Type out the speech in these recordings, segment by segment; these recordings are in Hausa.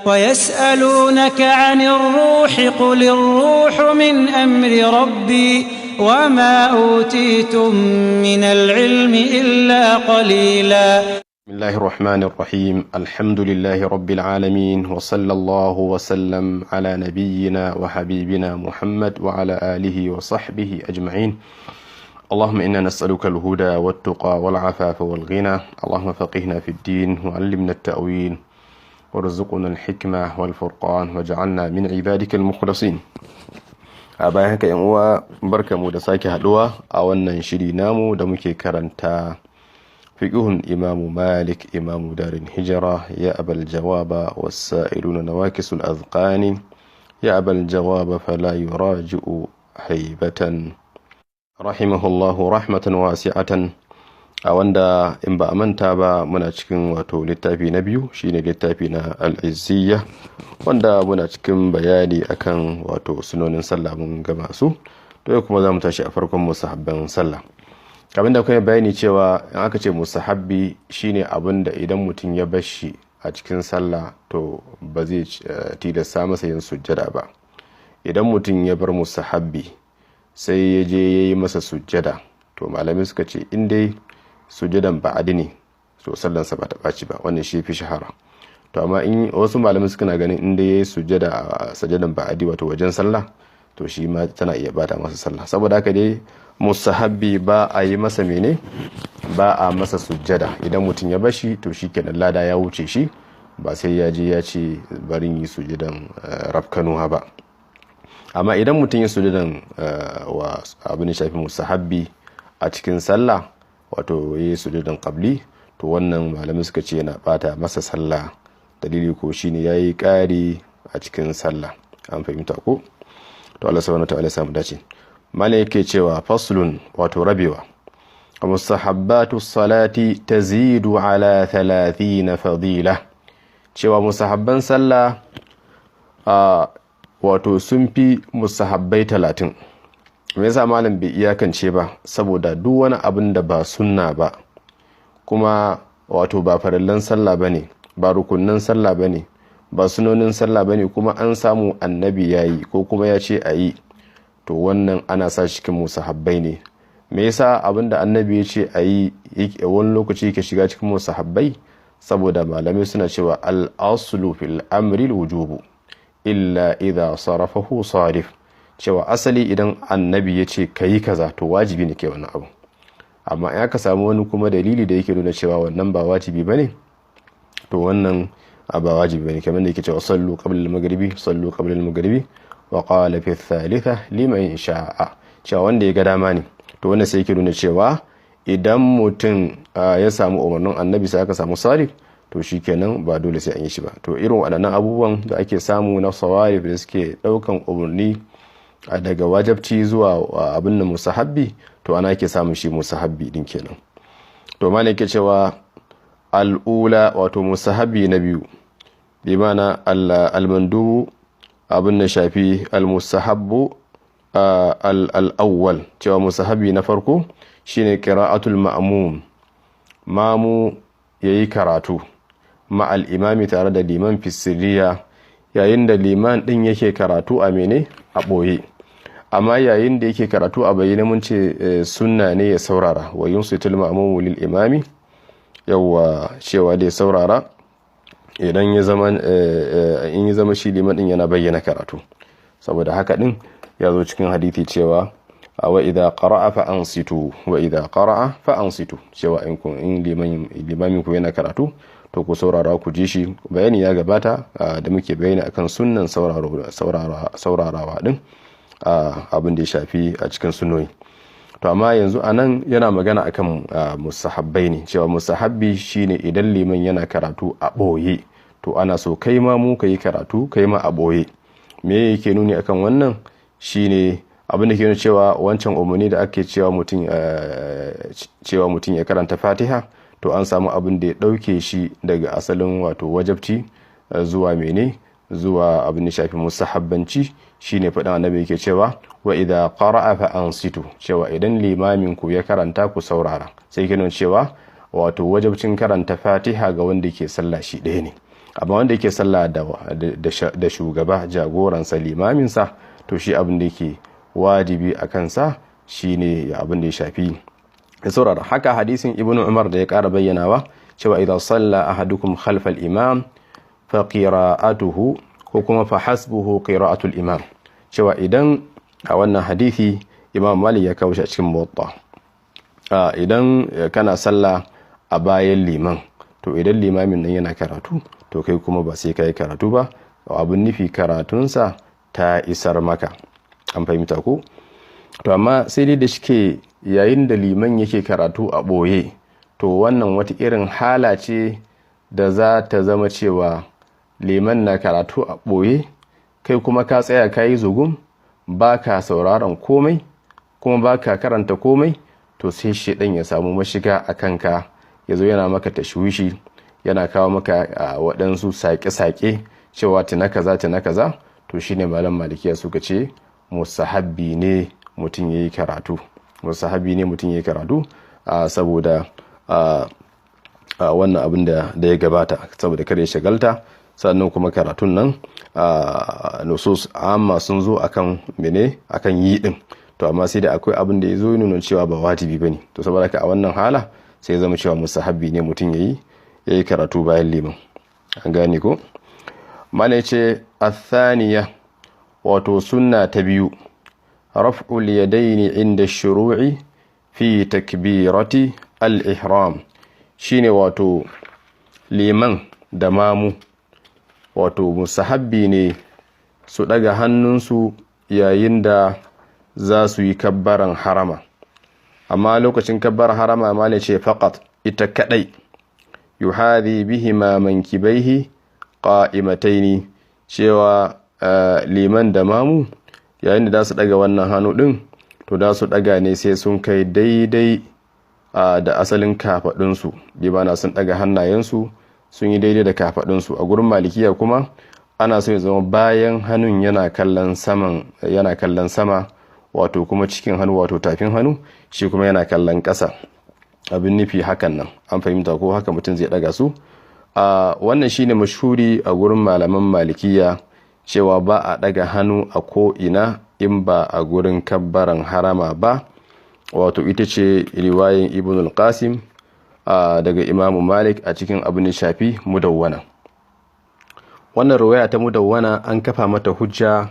ويسألونك عن الروح قل الروح من أمر ربي وما أوتيتم من العلم إلا قليلا. بسم الله الرحمن الرحيم، الحمد لله رب العالمين، وصلى الله وسلم على نبينا وحبيبنا محمد وعلى آله وصحبه أجمعين. اللهم إنا نسألك الهدى والتقى والعفاف والغنى. اللهم فقهنا في الدين وعلمنا التأويل وارزقنا الحكمة والفرقان واجعلنا من عبادك المخلصين. A bayan haka, yan uwa, barkamu da sake haduwa a wannan shiri namu da muke karanta fiqhun Imamu Malik, imamu darin hijira. Ya abal jawaba wasa'iluna nawakisul azqani, ya abal jawaba fala yuraji'u haibatan, rahimahullahu rahmatan wasi'atan. A wanda in ba a manta ba, muna cikin wato littafi na biyu, shine littafi na Al'izziya, wanda muna cikin bayani akan wato sunonin sallah. Mun gama su, to yau kuma za mu tashi a farkon musahabban sallah. Kamar da kuma bayani cewa in aka ce musahabbi, shine abin da idan mutum ya bar shi a cikin sallah, to ba zai tilasta masa yin sujjada ba. Idan mutum ya bar musahabbi sai ya je ya yi masa sujjada, to malamai suka ce in dai sujjadan ba'adi ne, to sallansa ba ta ɓaci ba. Wannan shi fi shahara. To amma in wasu malamai suka na ganin in dai ya yi sujjada a sujjadan ba'adi, wato wajen sallah, to shi ma tana iya bata masa sallah. Saboda haka dai musahabbi ba a yi masa mene, ba a masa sujjada. Idan mutum ya bashi, to shi kenan, lada ya wuce shi, ba sai ya je ya ce barin yi sujjadan rafkanuwa ba. Amma idan mutum ya sujjadan wa abin da shafi musahabbi a cikin sallah, wato ya yi sujjadan qabli, to wannan malamai suka ce yana bata masa sallah. Dalili ko shine yayi ƙari a cikin sallah. An fahimta ko? To Allah subhanahu wa ta'ala samu dace. Malam yake cewa faslun, wato rabewa: mustahabbatu salati tazidu ala 30 fadila. Cewa mustahabban sallah a wato sun fi mustahabbai 30. Me yasa malam bai iyakance ba? Saboda duk wani abin da ba sunna ba, kuma wato ba farillan sallah bane, ba rukunnan sallah bane, ba sunonin sallah bane, kuma an samu annabi yayi ko kuma ya ce a yi, to wannan ana sa cikin musahabbai ne. Me yasa abinda annabi ya ce a yi wani lokaci yake shiga cikin musahabbai? Saboda malamai suna cewa al-aslu fil amri wujubu illa idha sarafahu sarif. Cewa asali idan annabi ya ce kayi kaza, to wajibi ne ke wannan abu. Amma in aka samu wani kuma dalili da yake nuna cewa wannan ba wajibi bane, to wannan ba wajibi bane. Kamar da yake cewa sallu qabla al-maghribi, sallu qabla al-maghribi, wa qala fi thalitha liman sha'a, cewa wanda ya ga dama ne. To wannan sai yake nuna cewa idan mutum ya samu umarnin annabi sai aka samu sarif, to shikenan, ba dole sai an yi shi ba. To irin waɗannan abubuwan da ake samu na sawarif da suke ɗaukan umarni daga wajabci zuwa abin da musahabbi, to ana ake samun shi musahabbi din kenan. To malam yake cewa al'ula, wato musahabbi na biyu, bi mana al-mandubu, abin da shafi al-musahabbu al-awwal, cewa musahabi na farko shine qira'atul ma'mum, mamu yayi karatu, ma'al imami, tare da liman, fi sirriya, yayin da liman din yake karatu a mene, a boye. Amma yayin da yake karatu a bayyane, mun ce sunna ne ya saurara. Wa yunsitul ma'mumu lil imami, yawwa, cewa da ya saurara idan ya zama in ya zama shi liman din yana bayyana karatu. Saboda haka din ya zo cikin hadithi cewa wa idza qara'a fa ansitu, wa idza qara'a fa ansitu, cewa in kun in liman limamin ku yana karatu, to ku saurara ku ji shi. Bayani ya gabata da muke bayani akan sunnan saurarawa din, abin da ya shafi a cikin sunnoyi. To amma yanzu anan yana magana akan musahabbai ne, cewa musahabbi shine idan liman yana karatu a ɓoye, to ana so kai ma mu ka yi karatu kai ma a ɓoye. Me yake nuni akan wannan? Shine abin da ke nuna cewa wancan umarni da ake cewa mutum ya karanta Fatiha, to an samu abin da ya ɗauke shi daga asalin wato wajabci zuwa mene, zuwa abin da shafi musahabbanci. Shine faɗin annabi yake cewa wa idza qara'a fa ansitu, cewa idan limamin ku ya karanta, ku saurara. Sai ke nuna cewa wato wajabcin karanta Fatiha ga wanda ke sallah shi ɗaya ne. Amma wanda yake sallah da shugaba, jagoransa, limaminsa, to shi abin da yake wajibi a kansa shine abin da ya shafi ya saurara. Haka hadisin Ibnu Umar da ya kara bayyanawa cewa idan salla ahadukum khalfa al-imam fa qira'atuhu, ko kuma fa hasbuhu qira'atul imam, cewa idan a wannan hadisi Imam Malik ya kawo shi a cikin Muwatta, idan kana sallah a bayan liman, to idan limamin nan yana karatu, to kai kuma ba sai kai karatu ba, abin nufi karatunsa ta isar maka. An fahimta ko? To amma sai dai da shike yayin da liman yake karatu a ɓoye, to wannan wata irin hala ce da za ta zama cewa liman na karatu a ɓoye, kai kuma ka tsaya ka yi zugum, ba ka sauraron komai kuma ba ka karanta komai, to sai shaidan ya samu mashiga a kanka, ya zo yana maka tashwishi, yana kawo maka waɗansu saƙe-saƙe cewa tuna kaza, tuna kaza. To shine malam Malikiya suka ce musahabbi ne mutum yayi karatu, musahabbi ne mutum yayi karatu, saboda wannan abin da ya gabata, saboda kada ya shagalta. Sannan kuma karatun nan, nusus amma sun zo akan mene, akan yi din. To amma sai da akwai abin da ya zo nuna cewa ba wajibi bane. To saboda haka a wannan hala sai ya zama cewa musahabbi ne mutum yayi karatu bayan liman. An gane ko? Mana yace athaniya, wato sunna ta biyu, raf'ul yadaini inda shuru'i fi takbirati al-ihram, shine wato liman da mamu, wato musahabbi ne su daga hannunsu yayin da za su yi kabbaran harama. Amma lokacin kabbaran harama, ma ce faqat, ita kadai, yuhadhi bihima mankibaihi qa'imataini, cewa liman da mamu yayin da za su daga wannan hannu din, to za su daga ne sai sun kai daidai da asalin kafadunsu, bi bana sun daga hannayensu sun yi daidai da kafadunsu. A gurin Malikiya kuma ana so ya zama bayan hannun yana kallon saman, yana kallon sama, wato kuma cikin hannu, wato tafin hannu, shi kuma yana kallon ƙasa, abin nufi hakan nan. An fahimta ko? Haka mutum zai daga su. Wannan shine mashhuri a gurin malaman Malikiya, cewa ba a daga hannu a ko ina in ba a gurin kabbaran harama ba. Wato ita ce riwayan Ibn al-Qasim daga Imamu Malik a cikin abin da shafi Mudawwana. Wannan riwaya ta Mudawwana an kafa mata hujja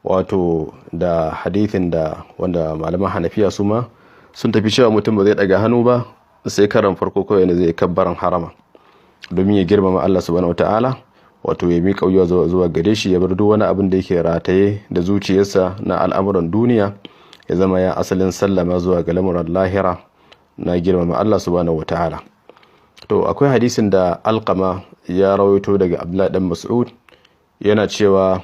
wato da hadithin da wanda malaman Hanafiya su ma sun tafi cewa mutum ba zai daga hannu ba sai karan farko kawai ne zai kabbaran harama, domin ya girmama Allah subhanahu wataala, wato ya miƙa wuya zuwa gare shi, ya bar duk wani abin da yake rataye da zuciyarsa na al'amuran duniya, ya zama ya asalin sallama zuwa ga lamuran lahira na girmama Allah subhanahu wataala. To akwai hadisin da Alqama ya rawaito daga Abdullahi dan Mas'ud, yana cewa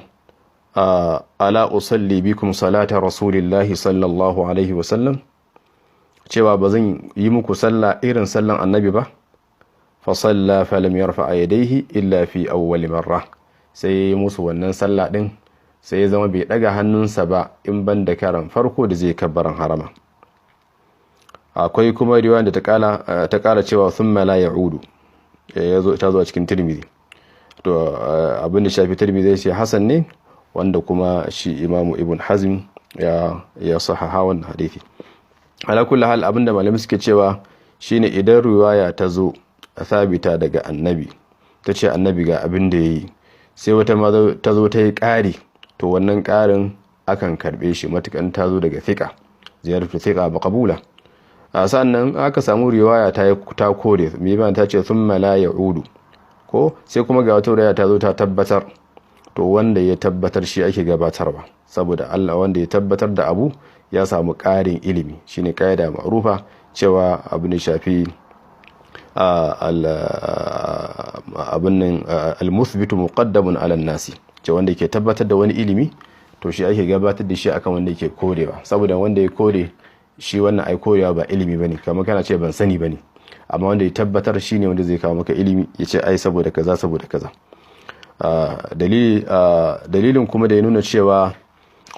ala usalli bikum salata rasulillahi sallallahu alaihi wasallam, cewa ba zan yi muku sallah irin sallan Annabi ba. Fa salla falam yarfa yadayhi illa fi awwal marra. Sai ya yi musu wannan sallah din, sai ya zama bai daga hannunsa ba in ban da karan farko da zai kabbaran harama. Akwai kuma riwaya da ta kala cewa thumma la ya'udu, ta zo a cikin Tirmidhi. To abin da shafi Tirmidhi sai hasan ne, wanda kuma shi Imamu Ibn Hazm ya sahaha wannan hadisi. Ala kulli hal, abinda malamai suke cewa shine idan riwaya ta zo thabita daga Annabi, ta ce Annabi ga abin da yayi, sai wata ma ta zo ta yi ƙari, to wannan ƙarin akan karbe shi matukan ta zo daga thiqa, ziyaratu thiqa maqbula. A sannan aka samu riwaya ta kore, mai ta ce thumma la ya'udu, ko sai kuma ga wata riwaya ta zo ta tabbatar, to wanda ya tabbatar shi ake gabatarwa, saboda Allah wanda ya tabbatar da abu ya samu ƙarin ilimi. Shine ƙa'ida ma'rufa cewa abu ne shafi abin nan, al-muthbitu muqaddamun ala nasi, ce wanda yake tabbatar da wani ilimi, to shi ake gabatar da shi akan wanda yake korewa, saboda wanda ya kore shi, wannan ai korewa ba ilimi bane, kamar kana ce ban sani bane. Amma wanda ya tabbatar shine wanda zai kawo maka ilimi, ya ce ai saboda kaza, saboda kaza. Dalilin kuma da ya nuna cewa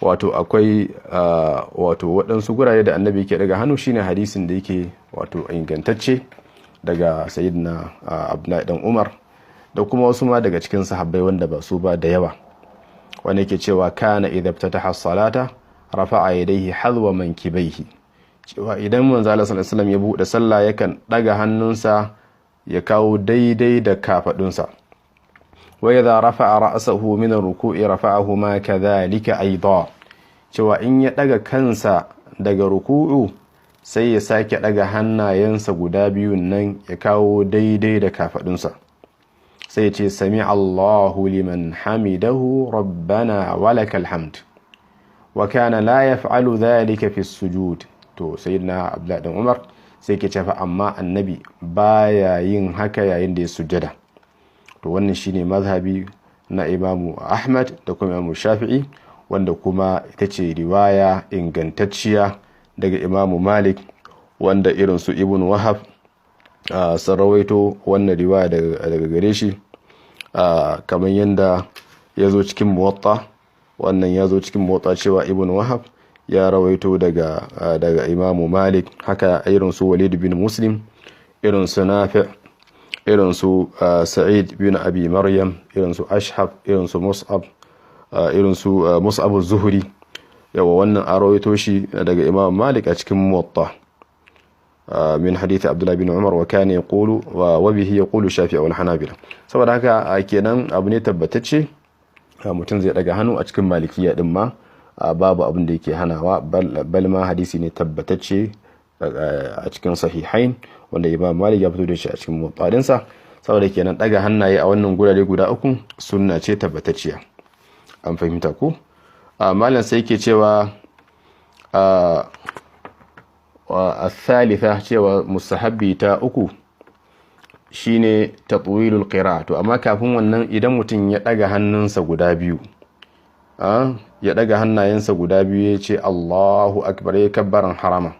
wato akwai wato waɗansu gurare da Annabi yake daga hannu shine hadisin da yake wato ingantacce daga Sayyidina Abdullahi dan Umar, Da kuma wasu ma daga cikin sahabbai wanda ba su ba da yawa, wanda yake cewa kana idza iftataha salata rafa'a yadayhi hadwa mankibaihi, cewa idan manzo Allah sallallahu alaihi wasallam ya bude sallah, yakan daga hannunsa ya kawo daidai da kafadunsa. Wa idza rafa'a ra'sahu min ar-ruku'i rafa'ahu ma kadhalika aidan, cewa in ya daga kansa daga ruku'u, sai ya sake daga hannayensa guda biyun nan ya kawo daidai da kafadunsa, sai ya ce: "Sami Allahu liman hamidahu, rabbana walakal hamd." Wa kana la yaf'alu dhalika fi sujud. To, sayyidina Abdullahi dan Umar sai ke cewa amma Annabi baya yin haka yayin da ya sujjada. To, wannan shine mazhabi na Imamu Ahmad da kuma Imamu Shafi'i, wanda kuma ita ce riwaya ingantacciya daga Imamu Malik, wanda irin su Ibn Wahab sun rawaito wannan riwaya daga gare shi, kamar yadda ya zo cikin Muwatta. Wannan ya zo cikin Muwatta cewa Ibn Wahab ya rawaito daga Imamu Malik. Haka irin su Walid bin Muslim, irin su Nafi, irin su Sa'id bin Abi Maryam, irin su Ashhab, irin su Mus'ab, irin su Mus'ab az-Zuhri. Yawa, wannan a rawaito shi daga Imam Malik a cikin Muwatta min hadith Abdullah bin Umar. Wa kana yaqulu wa bihi yaqulu Shafi'i wal Hanabila. Saboda haka kenan abu ne tabbatacce, mutum zai daga hannu a cikin Malikiya din ma, babu abin da yake hanawa. Bal ma hadisi ne tabbatacce a cikin Sahihain, wanda Imam Malik ya fito da shi a cikin Muwatta. Saboda kenan daga hannaye a wannan gurare guda uku sunna ce tabbatacciya. An fahimta ko? Malam sai yake cewa a thalitha, cewa mustahabbi ta uku shine tatwilul qira. To, amma kafin wannan, idan mutum ya daga hannunsa guda biyu, ya daga hannayensa guda biyu, ya ce "Allahu akbar", ya kabbaran harama,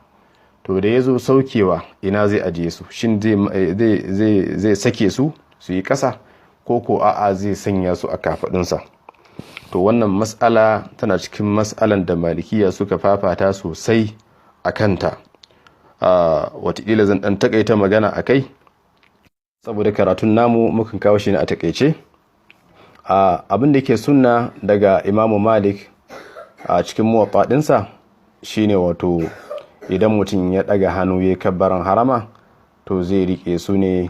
to da ya zo saukewa, ina zai ajiye su? Shin zai sake su su yi ƙasa, ko ko a'a, zai sanya su a kafadunsa? To, wannan mas'ala tana cikin mas'alan da Malikiya suka fafata sosai a kanta. Watakila zan dan takaita magana a kai, saboda karatun namu mukan kawo shi ne a takaice. Abin da ke sunna daga Imamu Malik a cikin Muwatta ɗinsa shine, wato idan mutum ya ɗaga hannu ya kabbaran harama, to zai rike su ne,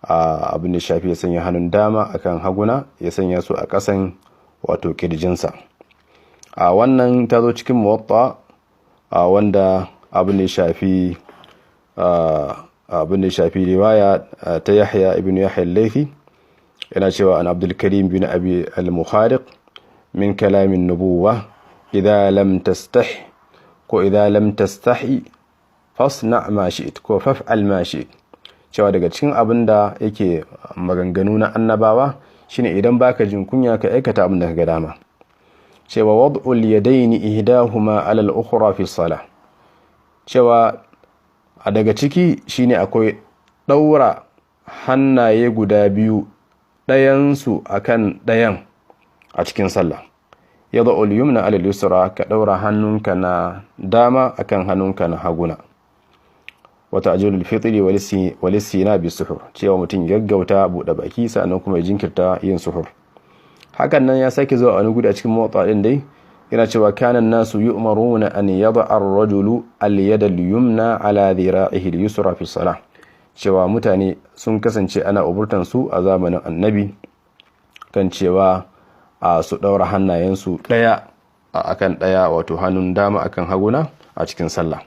abin da shafi ya sanya hannun dama akan haguna, ya sanya su a ƙasan wato kirjinsa. A wannan ta zo cikin Muwatta, wanda abin da shafi riwaya ta Yahya ibn Yahya al-Laythi, yana cewa an Abdul Karim bin Abi al-Mukhariq min kalamin nubuwa: "Idza lam tastah", ko "idza lam tastahi fasna ma shi'it", ko "faf'al ma shi'it". Cewa daga cikin abin da yake maganganu na annabawa shine idan baka jin kunya, ka aikata abin da ka ga dama. Cewa wad'ul yadaini ihdahuma ala al-ukhra fi salah, cewa a daga ciki shine akwai ɗaura hannaye guda biyu, ɗayansu akan ɗayan a cikin sallah. Yadda al-yumna ala al-yusra, ka ɗaura hannunka na dama akan hannunka na haguna. Wa ta'jilul fitri wal istina bi suhur, cewa mutum gaggauta buɗe baki, sannan kuma ya jinkirta yin suhur. Hakan nan ya sake zuwa wani gudu a cikin Muwatta din dai, yana cewa kana nasu yu'maruna an yad'a ar-rajulu al-yada al-yumna ala dhira'ihi al-yusra fi salah, cewa mutane sun kasance ana umurtan su a zamanin Annabi kan cewa a su daura hannayensu daya akan daya, wato hannun dama akan haguna a cikin sallah.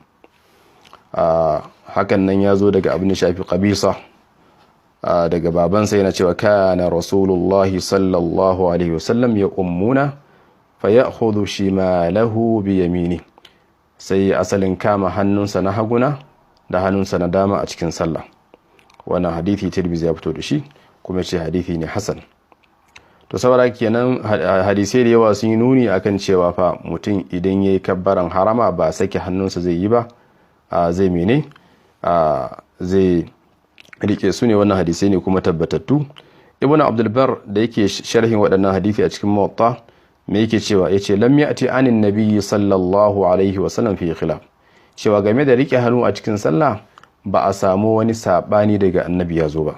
Hakan nan ya zo daga abin da shafi Qabisa, daga babansa, yana cewa kana Rasulullahi sallallahu alaihi wasallam ya ummuna fa ya'khudhu shimalahu bi yamini, sai asalin kama hannunsa na haguna da hannunsa na dama a cikin sallah. Wannan hadithi Tirmidhi ya fito da shi, kuma ce hadithi ne hasan. To, saboda kenan hadisai da yawa sun yi nuni akan cewa fa mutum idan yayi kabbaran harama, ba sake hannunsa zai yi ba, zai mene, zai rike su ne. Wannan hadisai ne kuma tabbatattu. Ibnu Abdulbar da yake sharhin waɗannan hadisi a cikin Muwatta, me yake cewa? Yace lam ya'ti anin nabiyyi sallallahu alaihi wa sallam fi khilaf, cewa game da rike hannu a cikin sallah, ba a samu wani sabani daga Annabi ya zo ba.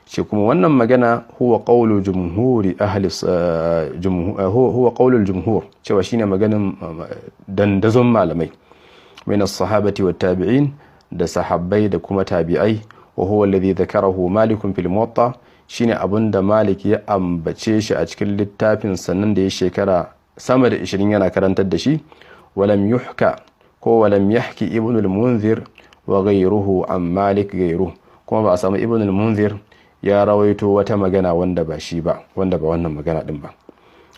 Ce kuma wannan magana huwa qawlu jumhuri ahli huwa qawlul jumhur, cewa shine maganin dandazon malamai min as-sahabati wat tabi'in, da sahabbai da kuma tabi'ai. Wa huwa alladhi dhakarahu Malik fil Muwatta, shine abinda Malik ya ambace shi a cikin littafin sannan da ya shekara sama da 20 yana karantar da shi. Walam yuhka ko walam yahki Ibn al-Munzir wa ghayruhu an Malik ghayruhu, kuma ba a samu Ibn al-Munzir ya rawaito wata magana wanda ba shi ba, wanda ba wannan magana din ba.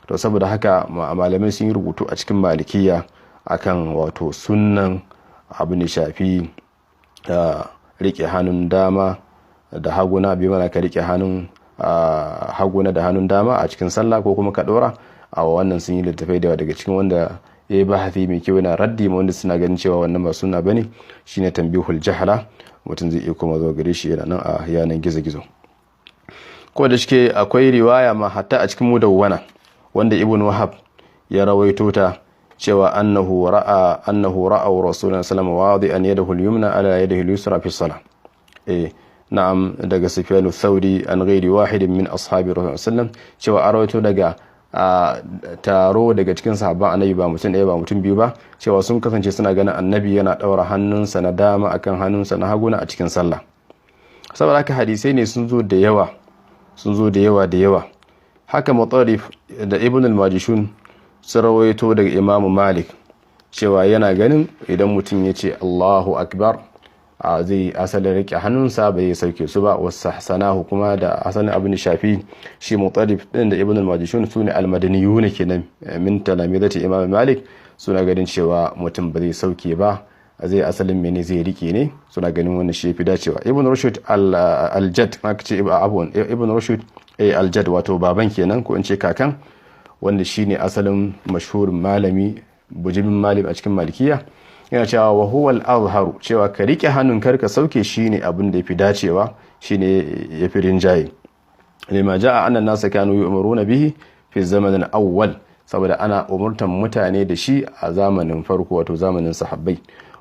To saboda haka malamai sun yi rubutu a cikin Malikiya akan wato sunnan abu ne shafi rike hannun dama da haguna, bi mana ka rike hannun haguna da hannun dama a cikin sallah ko kuma ka dora a wannan. Sun yi littafai da daga cikin wanda ya yi bahasi mai kyau yana raddi ma wanda suna ganin cewa wannan ba sunna bane, shine Tambihul Jahala. Mutum zai iya kuma zuwa gare shi, yana nan a yanan gizo-gizo. Ko da shike akwai riwaya ma hatta a cikin Mudawwana wanda Ibn Wahab ya rawaito ta, cewa annahu ra'a Rasulullahi sallallahu alaihi wasallam wadi'an yadahu al-yumna ala yadihi al-yusra fi salah. Eh na'am, daga Sufyan ath-Thawri an ghairi wahidin min ashabi Rasulullah sallallahu cewa a rawaito daga taro daga cikin sahabban Annabi, ba mutum ɗaya ba, mutum biyu ba, cewa sun kasance suna ganin Annabi yana ɗaura hannunsa na dama akan hannunsa na haguna a cikin sallah. Saboda haka hadisai ne sun zo da yawa, sun zo da yawa da yawa. Haka Mutarif da Ibn al-Majishun sun rawaito daga Imam Malik cewa yana ganin idan mutum ya ce "Allahu akbar", a zai asalin rike hannunsa, ba zai sauke su ba. Wasu sanahu kuma da asalin abin da shafi shi Mutarif din da Ibn al-Majishun, su ne al-madaniyuna kenan min talamizati Imam Malik, suna ganin cewa mutum ba zai sauke ba, zai asalin mene, zai rike ne. Suna ganin wannan shi fi dacewa. Ibn Rushd al-Jad, aka ce abun Ibn Rushd al-Jad, wato baban kenan ko in ce kakan, wanda shine asalin mashhurin malami, bujimin malami a cikin Malikiya, yana cewa wa huwa al-azharu, cewa ka rike hannun karka sauke shine abin da yafi dacewa, shine yafi rinjaye, lima jaa anna nasa kanu yu'maruna bihi fi zaman al-awwal, saboda ana umurtan mutane da shi a zamanin farko, wato zamanin sahabbai.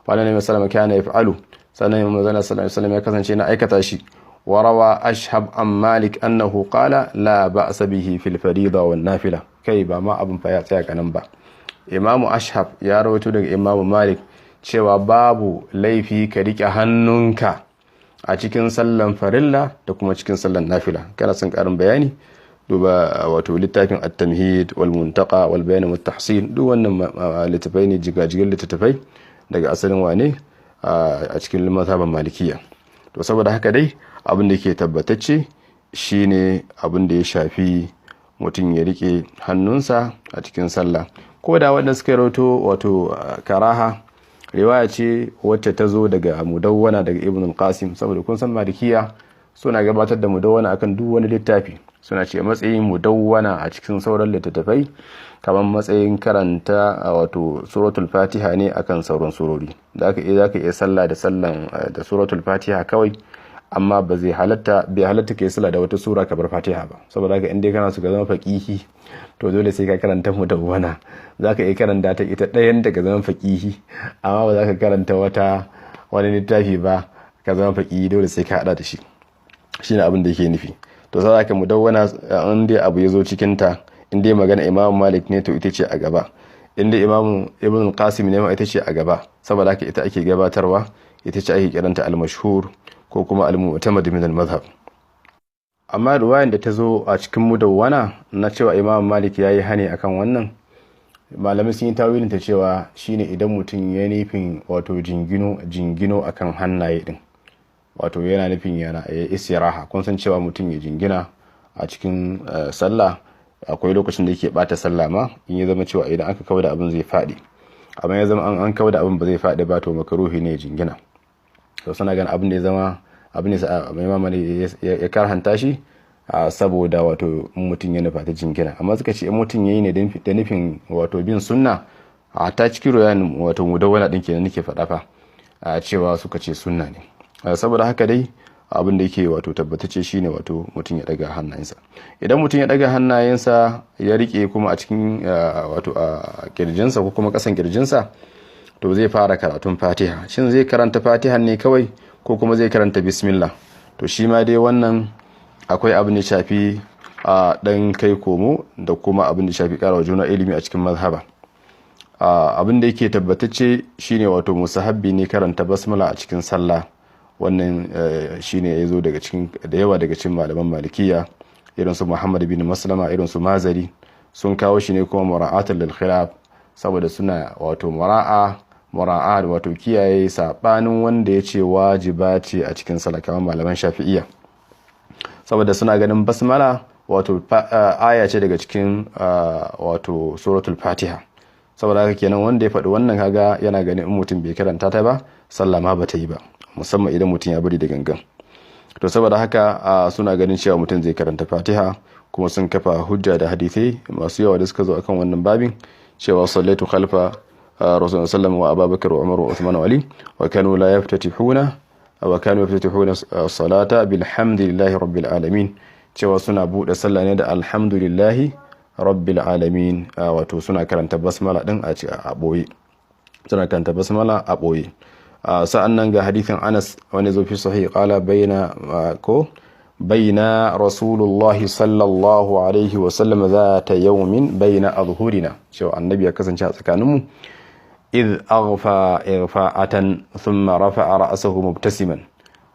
Wa Nabi sallallahu kana yaf'alu, sannan manzon sallallahu alaihi wasallam ya kasance na aikata shi. Wa rawa Ashhab an Malik annahu qala: "La ba'sa bihi fil farida wan nafila." Kai, ba ma abin fa ya tsaya kanan ba. Imamu Ashhab ya rawaito daga Imamu Malik cewa babu laifi ka rike hannunka a cikin sallan farilla da kuma cikin sallan nafila. Kana son karin bayani, duba wato littafin At-Tamhid wal Muntaqa wal Bayan wat Tahsin. Duk wannan littafai ne, jigajigan littattafai daga asalin wane a cikin mazhaban Malikiya. To saboda haka dai abin da ke tabbatacce shine abin da ya shafi mutum ya rike hannunsa a cikin sallah. Ko da waɗanda suka rawaito wato karaha, riwaya ce wacce ta zo daga Mudawwana, daga Ibn al-Qasim, saboda kun san Malikiya suna gabatar da Mudawwana akan duk wani littafi. Suna ce matsayin Mudawwana a cikin sauran littattafai kamar matsayin karanta wato Suratul Fatiha ne akan sauran surori. Da aka iya zaka iya sallah da sallan da Suratul Fatiha kawai, amma ba zai halatta, bai halatta kai sallah da wata sura kamar Fatiha ba. Saboda haka in dai kana so ka zama faqihi, to dole sai ka karanta Mudawwana. Zaka iya karanta ta ita ɗayan da ka zama faqihi, amma ba za ka karanta wani littafi ba ka zama faqihi, dole sai ka hada da shi. Shine abin da yake nufi. To sai haka Mudawwana, in dai abu ya zo cikin ta, in dai magana Imam Malik ne, to ita ce a gaba. In dai Imam Ibn Qasim ne ma, ita ce a gaba. Saboda haka ita ake gabatarwa, ita ce ake kiranta al-mashhur ko kuma al-mu'tamad min al-madhhab. Amma ruwayan da ta zo a cikin Mudawwana na cewa Imam Malik yayi hani akan wannan, malamai sun yi tawilin ta cewa shine idan mutum ya nufin wato jingino jingino akan hannaye din, wato yana nufin yana ya istiraha. Kun san cewa mutum ya jingina a cikin sallah, akwai lokacin da yake bata sallah ma, in ya zama cewa idan aka kawo da abin zai faɗi. Amma ya zama an kawo da abin ba zai faɗi ba, to makaruhi ne jingina. To suna ganin abin da ya zama abin da Imam Malik ya karhanta shi saboda wato mutum ya nufa ta jingina. Amma suka ce in mutum yayi ne da nufin wato bin sunna, a ta cikin royan wato Mudawwana din kenan nake faɗa fa, cewa suka ce sunna ne. Saboda haka dai abin da yake wato tabbatacce shine wato mutum ya daga hannayensa. Idan mutum ya daga hannayensa ya rike kuma a cikin wato a kirjinsa ko kuma kasan kirjinsa, to zai fara karatun Fatiha. Shin zai karanta Fatiha ne kawai ko kuma zai karanta bismillah? To shi ma dai wannan Akwai abin da shafi a dan kai komo da kuma abin da shafi karawa juna ilimi a cikin mazhaba. Abin da yake tabbatacce shine wato musahabbi ne karanta basmala a cikin sallah. Wannan shine ya zo daga cikin da yawa daga cikin malaman Malikiya, irin su Muhammad bin Maslama, irin su Mazari, sun kawo shi ne kuma mura'atan lil khilaf, saboda suna wato mura'a, wato kiyaye sabanin wanda ya ce wajiba ce a cikin sallah, kamar malaman Shafi'iyya, saboda suna ganin basmala wato aya ce daga cikin wato Suratul Fatiha. Saboda haka kenan wanda ya faɗi wannan, kaga yana ganin in mutum bai karanta ta ba, sallah ma bata yi ba, musamman idan mutum ya bari da gangan. To saboda haka suna ganin cewa mutum zai karanta Fatiha, kuma sun kafa hujja da hadithai masu yawa da suka zo akan wannan babin, cewa sallaitu khalfa Rasulullah sallallahu wa Abubakar wa Umar wa Uthman wa Ali wa kanu la yaftatihuna wa kanu yaftatihuna salata bilhamdillahi rabbil alamin, cewa suna bude sallah ne da alhamdulillahi rabbil alamin, wato suna karanta basmala din a boye, suna karanta basmala a boye. Sa'an nan ga hadithin Anas wani zo fi sahih, qala bayna ko bayna Rasulullahi sallallahu alaihi wa sallam zata yawmin bayna adhhurina, cewa Annabi ya kasance a tsakaninmu, idh aghfa irfa'atan thumma rafa'a ra'sahu mubtasiman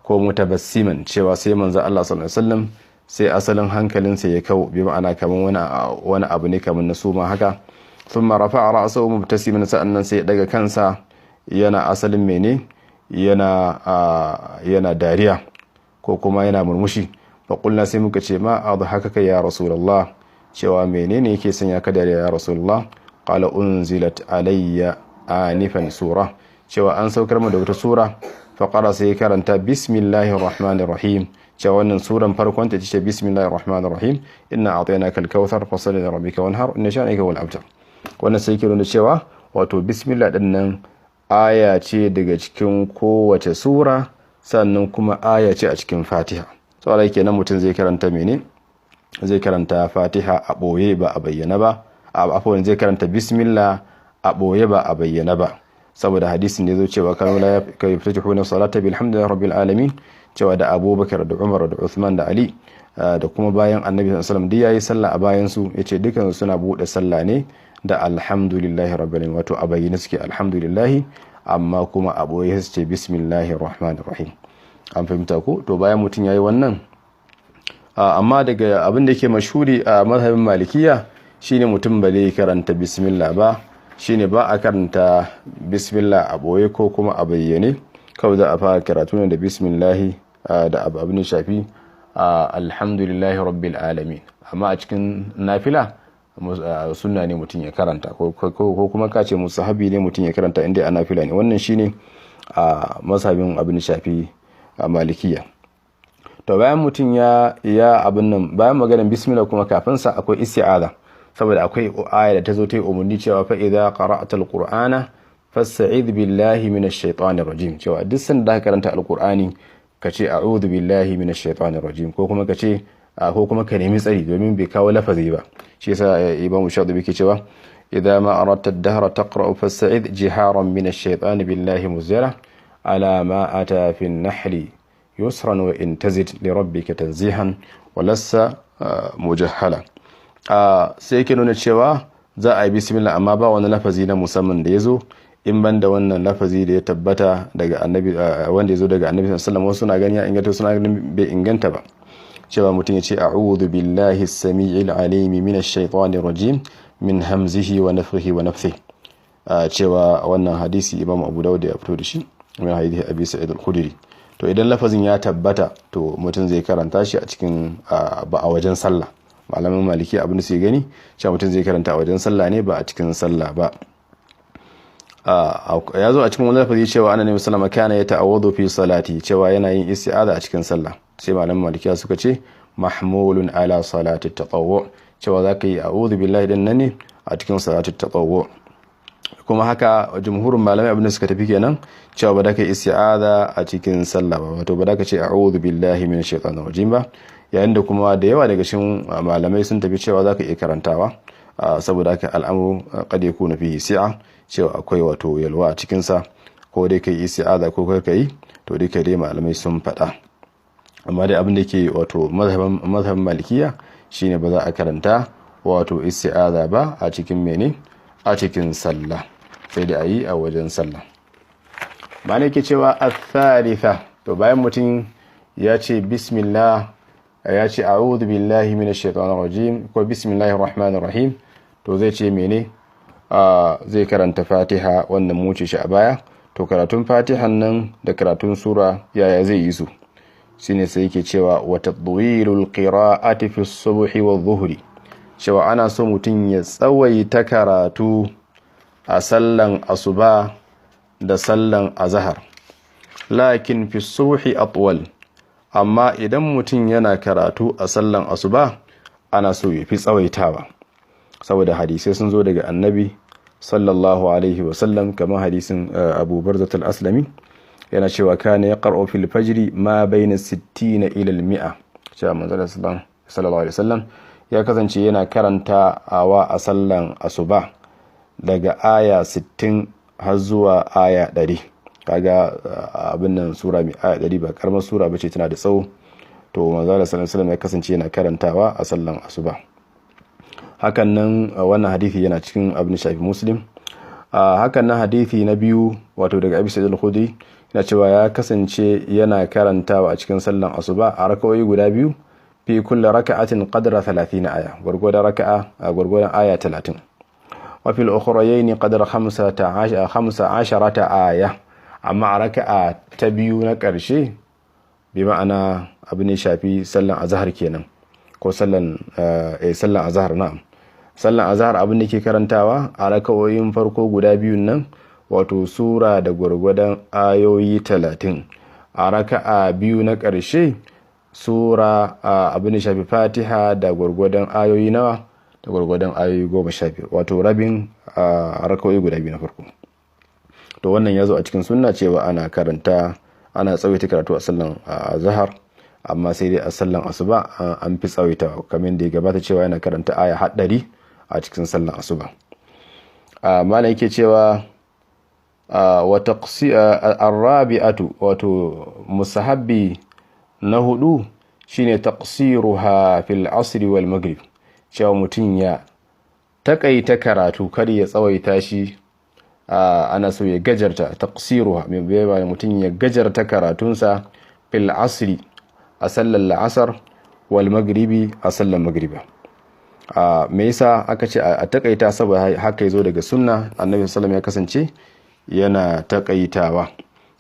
ko mutabassiman, cewa sai manzo Allah sallallahu alaihi wasallam sai asalin hankalinsa ya kau, bi ma'ana kaman wani abu ne kaman na suma haka. Thumma rafa'a ra'sahu mubtasiman, sa'annan sai ya daga kansa yana asalin mene, yana dariya ko kuma yana murmushi. Fa qulna, sai muka ce, ma adhakaka ya Rasulullah? Cewa menene yake sanya ka dariya ya Rasulullah? Qala unzilat alayya anifan sura, cewa an saukar mu da wata sura. Fa qara, sai karanta bismillahir rahmanir rahim, cewa wannan suran farkon ta ce bismillahir rahmanir rahim, inna a'tainaka al-kautsar, fasalli li rabbika wanhar, inna shani'aka wal abtar. Wannan sai ke nuna cewa wato bismillah din nan aya ce daga cikin kowace sura, sannan kuma aya ce a cikin Fatiha. Saboda kenan mutum zai karanta mene? Zai karanta Fatiha a ɓoye ba a bayyana ba. Afwan, zai karanta bismillah a ɓoye ba a bayyana ba, saboda hadisin da ya zo cewa kanu la yaftatihuna salata bilhamdillahi rabbil alamin, cewa da Abubakar da Umar da Uthman da Ali da kuma bayan Annabi sallallahu alaihi wasallam duk yayi sallah a bayan su, yace dukan suna bude sallah ne da alhamdulillahi rabbil alamin, wato a bayyane suke alhamdulillahi, amma kuma a boye su ce bismillahir rahmanir rahim. An fahimta ko? To bayan mutum yayi wannan, amma daga abin da yake mashhuri a mazhabin Malikiya shine mutum ba zai karanta bismillah ba, shine ba a karanta bismillah a boye ko kuma a bayyane. Kawai za a fara karatu ne da bismillahi da abin da shafi alhamdulillahi rabbil alamin. Amma a cikin nafila sunna ne mutum ya karanta, ko kuma ka ce musahabi ne mutum ya karanta inda a nafila ne. Wannan shine a mazhabin abin da shafi Malikiya. To bayan mutum ya abin nan, bayan maganar bismillah kuma kafin sa akwai isti'aza, saboda akwai aya da ta zo ta yi umarni cewa fa idza qara'ta alqur'ana fasta'idh billahi minash shaitanir rajim, cewa duk sanda ka karanta alqur'ani ka ce a'udhu billahi minash shaitanir rajim, ko kuma ka ce ko kuma ka nemi tsari, domin bai kawo lafazi ba. Shi yasa Imam Shatibi ke cewa idza ma aradta ad-dahra taqra'u fasta'idh jiharan minash shaitani billahi muzjara ala ma ata fi an-nahli yusran wa in tazid li rabbika tanzihan wa lassa mujahhala. Sai yake nuna cewa za a yi bismillah, amma ba wani lafazi na musamman da ya zo in ban da wannan lafazi da ya tabbata daga Annabi, wanda ya zo daga Annabi sallallahu alaihi wasallam. Wasu na gani ya inganta, suna ganin bai inganta ba, cewa mutum ya ce a'udhu billahi as-sami'il alimi minash shaitanir rajim min hamzihi wa nafthihi wa nafthihi, cewa wannan hadisi Imam Abu Dawud ya fito da shi min hadisi Abi Sa'id al-Khudri. To idan lafazin ya tabbata, to mutum zai karanta shi a cikin ba a wajen sallah. Malamin Maliki abin da su gani cewa mutum zai karanta a wajen sallah ne, ba a cikin sallah ba. Ya zo a cikin wani lafazi cewa annabi sallama kana ya ta'awwadu fi salati, cewa yana yin isti'aza a cikin sallah. Sai malamin Malikiya suka ce mahmulun ala salati tatawwu, cewa zaka yi a'udhu billahi din nan ne a cikin salati tatawwu. Kuma haka jumhurin malamai abin da suka tafi kenan, cewa ba da ka isti'aza a cikin sallah ba, wato ba da ka ce a'udhu billahi minash shaitanir rajim ba, yayin da kuma da yawa daga cikin malamai sun tafi cewa zaka iya karantawa, saboda haka al'amru qad yakunu fihi si'a, cewa akwai wato yalwa a cikin sa, ko dai kai isti'aza ko kai kai. To dai kai dai malamai sun faɗa. Amma dai abin da ke wato mazhabin Malikiya shine ba za a karanta wato isti'aza ba a cikin mene, a cikin sallah, sai da ayi a wajen sallah. Ma'ana yake cewa athalitha, to bayan mutum ya ce bismillah, ya ce a'udhu billahi minash shaitanir rajim ko bismillahir rahmanir rahim, to zai ce mene? Zai karanta Fatiha. Wannan mu ce shi a baya. To karatun Fatihan nan da karatun sura, yaya zai yi su? Shine sai yake cewa wa tadwilul qira'ati fi subhi wa dhuhri, cewa ana so mutum ya tsawaita karatu a sallan asuba da sallan azahar. Lakin fi subhi atwal, amma idan mutum yana karatu a sallan asuba, ana so ya fi tsawaitawa, saboda hadisai sun zo daga Annabi sallallahu alaihi wasallam, kamar hadisin Abu Barzat al-Aslami, yana cewa kana ya qara'u fil fajri ma bayna 60 ila al-mi'a, cewa manzo sallallahu alaihi wasallam ya kasance yana karanta awa a sallan asuba daga aya 60 har zuwa aya 100. Kaga abin nan, sura mai aya 100 ba karamar sura bace, tana da tsawo. To manzo sallallahu alaihi wasallam ya kasance yana karantawa a sallan asuba hakan nan. Wannan hadisi yana cikin abin shafi Muslim. Hakan nan hadisi na biyu, wato daga Abi Sa'id al-Khudri, yana cewa ya kasance yana karantawa a cikin sallan asuba a rakawoyi guda biyu, fi kulli raka'atin qadra 30 aya, gwargwadon raka'a, gwargwadon aya 30, wa fil ukhrayayn qadra 15 aya. Amma a raka'a ta biyu na ƙarshe, bi ma'ana abin da shafi sallan azhar kenan, ko sallan azhar, na'am, sallan azhar, abin da ke karantawa a rakawoyin farko guda biyun nan, wato sura da gwargwadon ayoyi 30. A raka'a biyu na ƙarshe, sura, abin da shafi Fatiha da gwargwadon ayoyi nawa? Da gwargwadon ayoyi 15, wato rabin rakawoyi guda biyu na farko. To wannan ya zo a cikin sunna cewa ana karanta, ana tsawaita karatu a sallan azhar, amma sai dai a sallan asuba an fi tsawaita, kamar da ya gabata cewa yana karanta aya 100 a cikin sallan asuba. Malam yake cewa wa arrabi'atu, wato musahabbi na hudu shine taqsiruha fil asri wal maghrib, cewa mutum ya takaita karatu, kar ya tsawaita shi, ana so ya gajarta. Taqsiruha mai bai, mutum ya gajarta karatunsa fil asri, a sallar la'asar, wal maghribi, a sallar magriba. Me yasa aka ce a takaita? Saboda haka yazo daga sunna, Annabi sallallahu ya kasance yana takaitawa,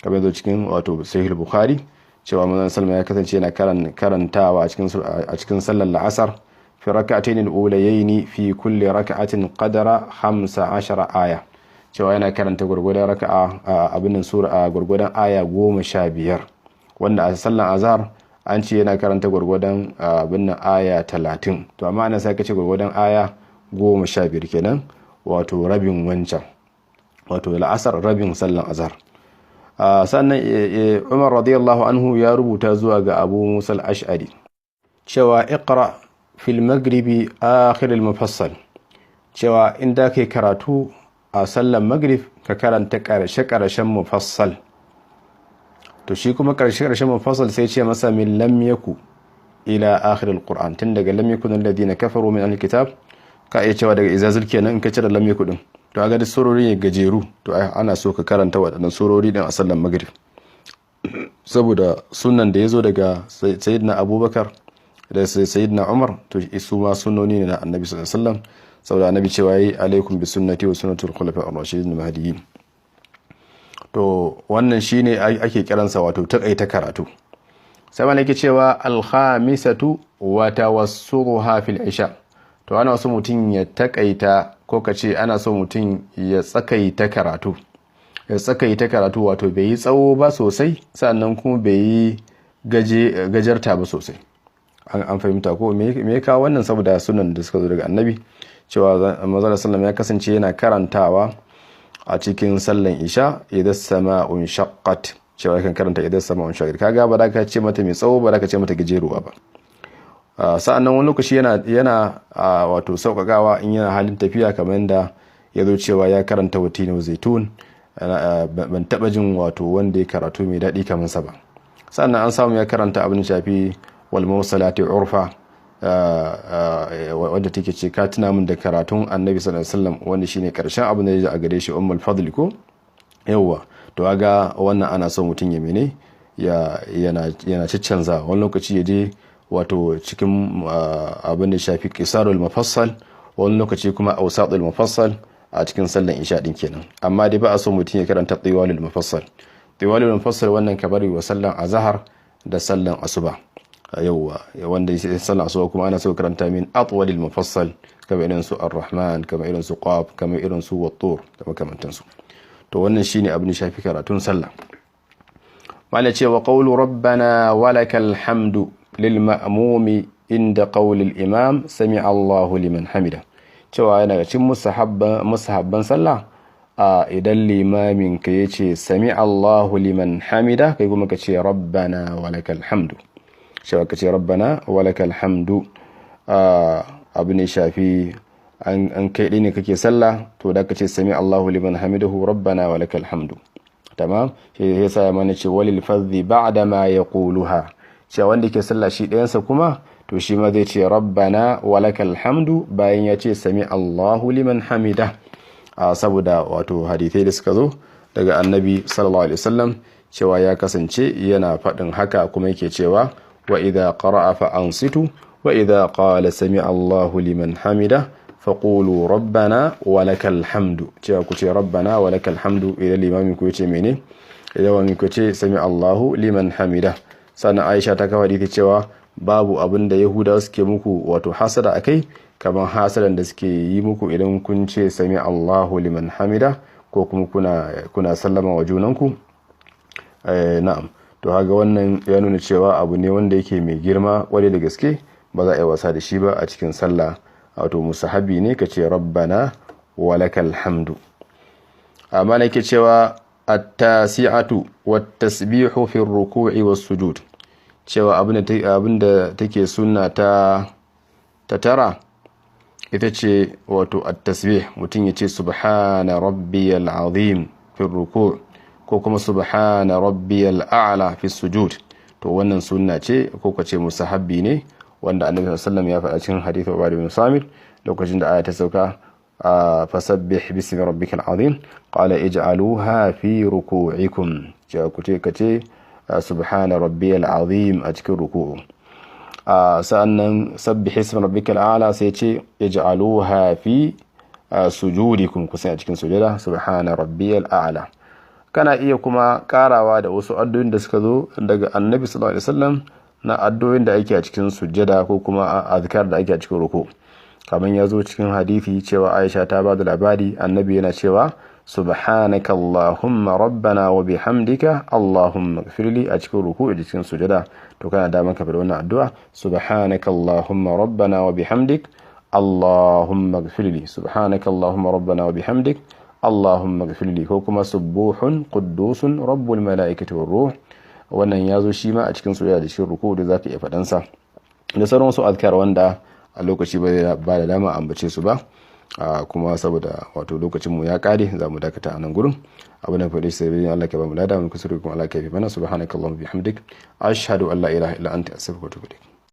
kamar yazo cikin wato Sahih Bukhari cewa manzon sallallahu ya kasance yana karantawa a cikin sallar la'asar, fi rak'atayn al-ulayayn fi kulli rak'atin qadara 15 aya, cewa yana karanta gwargwadon raka'a, abin nan, sura gwargwadon aya 15, wanda a sallar azhar an ce yana karanta gwargwadon abin nan aya 30. To amma ana sai ka ce gwargwadon aya 15 kenan, wato rabin wancan, wato la'asar rabin sallan azhar. Sannan Umar radiyallahu anhu ya rubuta zuwa ga Abu Musa al-Ash'ari cewa iqra fil maghribi akhir al-mufassal, cewa in da kai karatu a sallan maghrib, ka karanta karshe karshen mufassal. To shi kuma karshe karshen mufassal, sai ce masa min lam yaku ila akhir al-Qur'an, tun daga lam yakun alladhina kafaru min al-kitab, ka iya cewa daga izazul kenan in ka cire lam yaku din. To ga duk surori ne gajeru. To ana so ka karanta waɗannan surori din a sallan maghrib, saboda sunan da ya zo daga Sayyidina Abubakar da Sayyidina Umar. To su ma sunnoni ne na Annabi sallallahu alaihi wasallam, saboda Annabi cewa yi alaikum bi sunnati wa sunnatul khulafa ar-rashidin mahdiyyin. To wannan shine ake kiransa wato takaita karatu. Sai ma yake cewa al-khamisatu wa tawassuha fil isha. To ana so mutum ya takaita, ko ka ce ana so mutum ya tsakaita karatu, ya tsakaita karatu, wato bai yi tsawo ba sosai, sannan kuma bai yi gajarta ba sosai. An fahimta ko? Me ya kawo wannan? Saboda sunan da suka zo daga Annabi cewa manzo sallam ya kasance yana karantawa a cikin sallan isha idza sama'un shaqqat, cewa kan karanta idza sama'un shaqqat. Kaga ba za ka ce mata mai tsawo ba, za ka ce mata gajeruwa ba. Sa'annan wani lokaci yana wato sauƙaƙawa in yana halin tafiya, kamar yadda ya zo cewa ya karanta watin zaitun, ban taɓa jin wato wanda ya karatu mai daɗi kamar sa ba. Sannan an samu ya karanta abin shafi wal mursalati urfa, wadda take ce ka tuna min da karatun Annabi sallallahu alaihi wasallam, wanda shine karshen abin da ya ji a gare shi, Ummul Fadl ko yawwa. To ga wannan ana son mutum ya mene, ya yana ciccanza. Wani lokaci ya je wato cikin abin da shafi qisarul mufassal, wani lokaci kuma awsatul mufassal a cikin sallan isha din kenan. Amma dai ba a so mutum ya karanta tiwalul mufassal. Tiwalul mufassal wannan ka bari wa sallan azhar da sallan asuba, yawwa. Wanda sallan asuba kuma ana so karanta min atwalil mufassal, kamar irin su Ar-Rahman, kamar irin su Qaf, kamar irin su Wat-Tur da makamantansu. To wannan shine abin da shafi karatun sallah. Mala cewa qawlu rabbana walakal hamdu lil ma'mumi inda qawli al-imam sami'a Allahu liman hamida, cewa yana ga cikin musahabban sallah a idan limamin ka yace sami'a Allahu liman hamida, kai kuma ka ce rabbana walakal hamdu, cewa ka ce rabbana walakal hamdu. Abu ne shafi an kai ne kake sallah, to da ka ce sami Allahu liman hamidahu, rabbana walakal hamdu. Tamam. Shi yasa ya mana ce walil fadhi ba'da ma yaquluha, cewa wanda ke sallah shi ɗayansa kuma, to shi ma zai ce rabbana walakal hamdu bayan ya ce sami Allahu liman hamida, saboda wato hadithai da suka zo daga Annabi sallallahu alaihi wasallam cewa ya kasance yana faɗin haka, kuma yake cewa wa idha qara'a fa ansitu, wa idha qala sami Allahu liman hamida faqulu rabbana walakal hamdu, cewa ku ce rabbana walakal hamdu idan limamin ku yace mene, idan wani ku ce sami Allahu liman hamida. Sannan Aisha ta kawo hadisi cewa babu abin da Yahudawa suke muku wato hasada akai kamar hasadan da suke yi muku idan kun ce sami Allahu liman hamida, ko kuma kuna sallama wa junanku. Na'am. To haga wannan ya nuna cewa abu ne wanda yake mai girma kwarai da gaske, ba za a yi wasa da shi ba a cikin sallah. Wato musahabi ne ka ce rabbana walakal hamdu. Amma nake cewa at-tasi'atu wat-tasbihu fi ar-ruku'i was-sujud, cewa abin da take sunna ta tara ita ce wato at-tasbih, mutum ya ce subhana rabbiyal azim fi ruku' ko kuma subhana rabbiyal a'la fi sujud. To wannan sunna ce ko ka ce musahabbi ne, wanda Annabi sallallahu alaihi wasallam ya faɗa cikin hadith Ubad bin Samit lokacin da aya ta sauka, fasabbih bismi rabbikal azim, qala ij'aluha fi ruku'ikum, cewa ku ce kace subhana rabbiyal azim a cikin ruku'u. Sa'annan sabbih ismi rabbikal a'la, sai ce ij'aluha fi sujudikum, kusan a cikin sujada subhana rabbiyal a'la. Kana iya kuma karawa da wasu addu'o'in da suka zo daga Annabi sallallahu alaihi wasallam na addu'o'in da ake a cikin sujada ko kuma azkar da ake a cikin ruku. Kamar ya zo cikin hadisi cewa Aisha ta ba da labari Annabi yana cewa subhanaka allahumma rabbana wa bihamdika allahumma ighfirli a cikin ruku da cikin sujada. To kana da maka da wannan addu'a, subhanaka allahumma rabbana wa bihamdik allahumma ighfirli, subhanaka allahumma rabbana wa bihamdik allahumma ighfirli, ko kuma subuhun quddusun rabbul malaikati war ruh. Wannan ya zo shi ma a cikin sujada da cikin ruku da zaka iya faɗan sa, da sauran wasu azkar wanda a lokaci ba da dama ambace su ba. Kuma saboda wato lokacin mu ya kare, za mu dakata a nan gurin. Abu na faɗi sai Allah ka ba mu lada, mu kusuri kuma Allah ka yi mana. Subhanakallahumma bihamdik, ashhadu an la ilaha illa anta, astaghfiruka wa atubu ilaik.